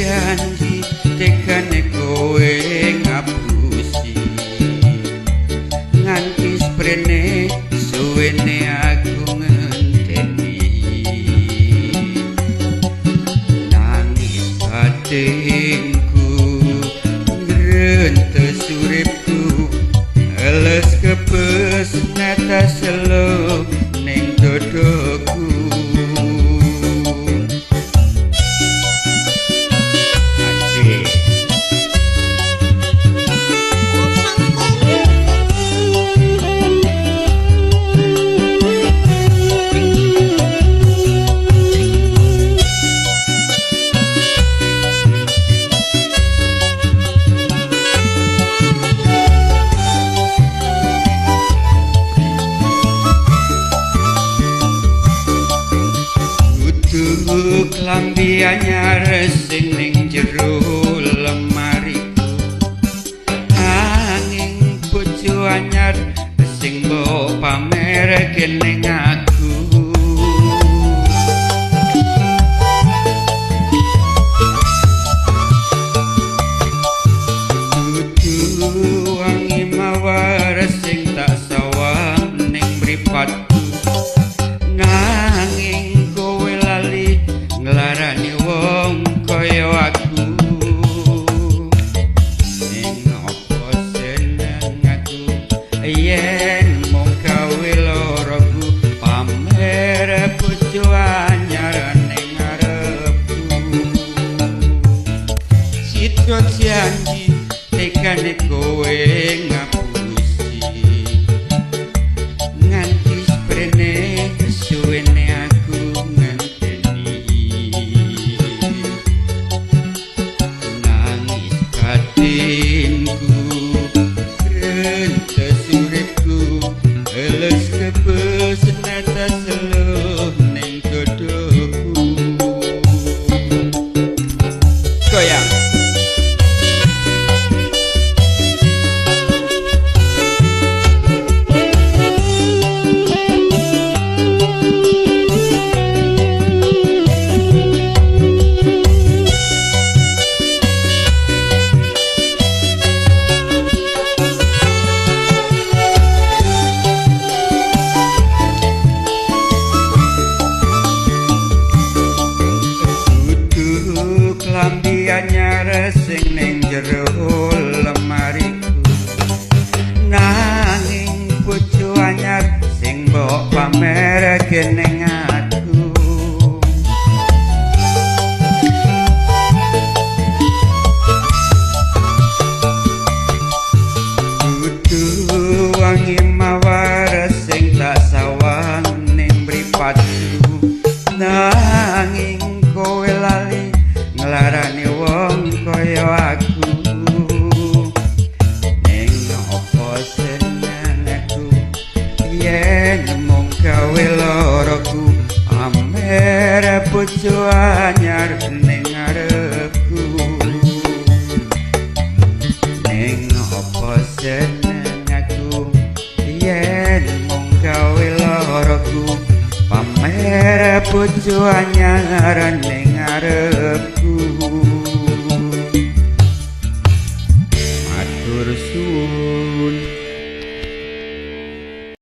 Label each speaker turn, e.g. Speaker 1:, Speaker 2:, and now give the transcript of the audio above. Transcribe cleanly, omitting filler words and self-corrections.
Speaker 1: janji tekane kowe ngapusi nganti sprene suwene aku ngenteni nangis batinku ngrentes uripku eles kebes netes selo ning dodoku. Klambi anyar sing ning jero lemariku angin bojo anyar sing mbok pamerke ning aku. Dudu wangi mawar sing tak sawang ning mripatku nanging kowe lali nglarani wong kaya aku. Ning apa seneng aku yen mung gawe loroku pamer bojo anyar ning ngarepku. Citra janji tekane kowe ngapusi nganti sprene suwene aku ngenteni nangis batinku rentes uripku eles kebes netes selo ning dodoku. Goyang. Klambi anyar sing ning jero lemariku nanging bojo anyar sing mbok pamerke ning aku. Dudu wangi mawar sing tak sawang ning mripatku nanging kowe lali nglarani wong kaya aku. Ning apa seneng aku yen mung gawe loroku pamer bojo anyar ning ngarepku. Ning apa seneng aku yen mung gawe loroku pamer bojo anyar ning ngarepku.